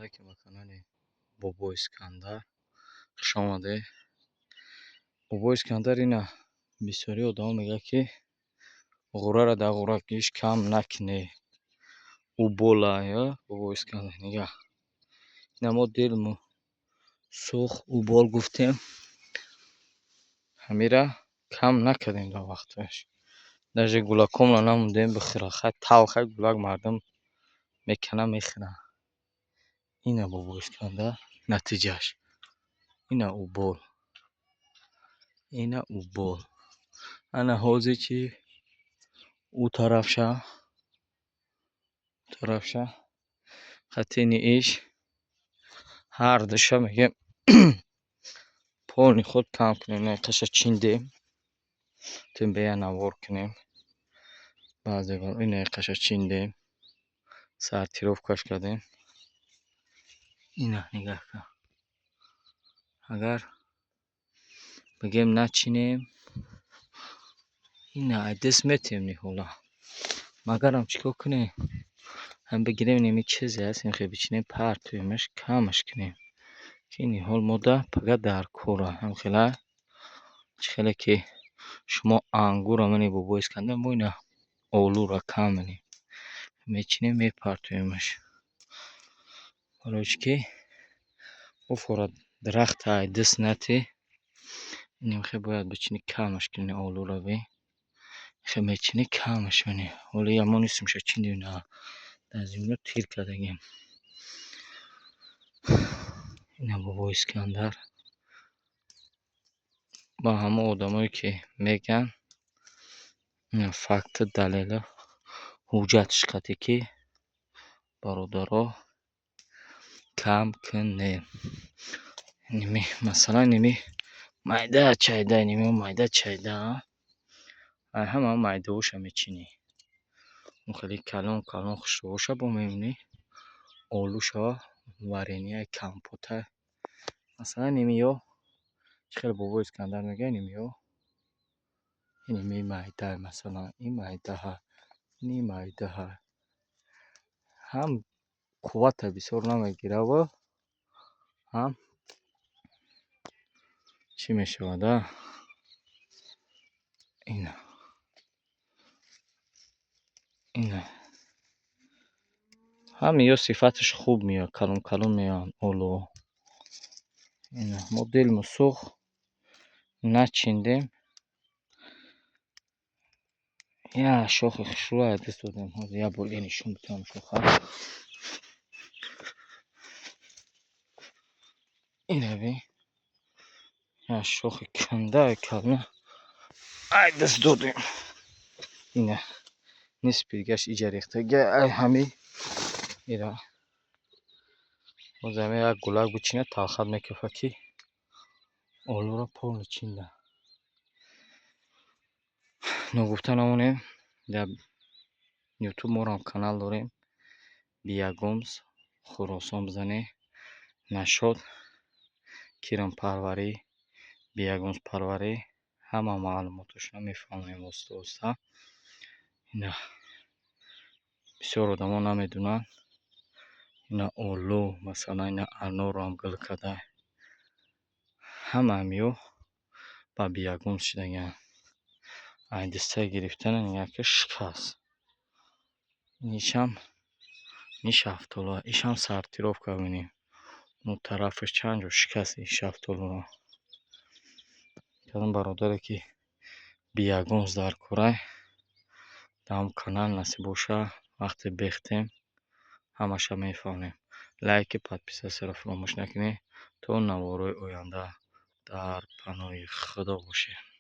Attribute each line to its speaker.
Speaker 1: Алайкум ба канали Бобо Искандар хуш омадед. Бобо Искандар ина бисёри одамо мегӯяд, ки ғӯраро дар ғӯракиш кам накунед. Убола ё Бобо Искандар нигаҳ. Ина мо дилму сӯхт, убол гуфтем. Ҳамира кам накардем дар вақташ. Даже гулакомро намондем бихӯра. Хай талхай гулак мардум мекана, мехӯра. Ина Бобо Искандар натиҷааш. Ина убол. Ина убол. Ана ҳозир чи ӯ тарафша, тарафша хатини иш ҳар душа мегем полный худ кам кунем. На қаша чиндем. Тем бея навор кунем. Баъзе ина қаша чиндем. Сортировкаш кардем. Ина нигаҳ кун. Агар бигем начинем, ина ай даст метиҳем ниҳола. Магарам чӣ кор кунем? Ҳам бигирем ними чизе аст, инхе бичинем, партоемаш, камаш кунем. Ки ниҳол мода пага дар кора. Ҳамхела чӣ хеле ки шумо ангурро мани Бобо Искандар, мо ина олуро кам менем. Мечинем, мепартоемаш. Барои чӣ ки офора дарахта ай даст натӣ, инхе бояд бичинӣ, камаш кунӣ олуро би. Инхе мечинӣ, камаш менӣ. Ҳоли мо нисмша чиндем, на дар зимино тир кардагем. Ина Бобо Искандар. Ба ҳама одамое ки мегӯянд, ина факту далелу ҳуҷҷатш қате ки бародаро кам кунем. Ними масалан ними майда чайда, ними майда чайда, ай ҳама майдаоша мечинӣ. Он хеле калон калон хушрӯоша бо мемонӣ, олуша, вареньяи, компота. Масалан нимиё чӣ хеле Бобо Искандар мегӯяд, нимиё иними майда, масалан ин майдаҳа, ини майдаҳа. Ҳам қуввата бисёр намегираву ҳам чӣ мешавад, а? Ина. Ина. Ҳам ё сифаташ хуб меояд, калон калон меоянд олуҳо. Ина мо дилму сӯхт, начиндем. Я шохи хушрӯ ай даст додем. Ҳозир як бор нишон бидиҳам шоха. Ина бин. Я шохи канда калона ай даст додем. Ина нисфи дигаш иҷа рехтага ай ҳами ира. Боз ҳами як гулак бичина, талхат мекафад, ки олуро полный чинда. Ногуфта намонем, дар Ютуб морам канал дорем. Биягумс Хуросон бизанед. Нашод киромпарварӣ, биягумспарварӣ, ҳама маълумотошро мефаҳмонем оҳиста оҳиста. Ина бисёр одамо намедонанд. Ина олу, масалан, ина анорам гул карда. Ҳама ҳамиё ба биягумс шидагианд. Ай дастаи гирифтана нигаҳ ки шикаст. Инишам ини шафтолуа, ишам сортировка бинем. Он тарафаш чанд ҷо шикаст ин шафтолуро. Кадом бародаре ки биягумс дар корай, дар ҳам канал насиб боша, вақте бехтем, ҳамаша мефаҳмем. Лайки, подписатсияро фаромӯш накунед. То наворҳои оянда дар паноҳи Худо бошед.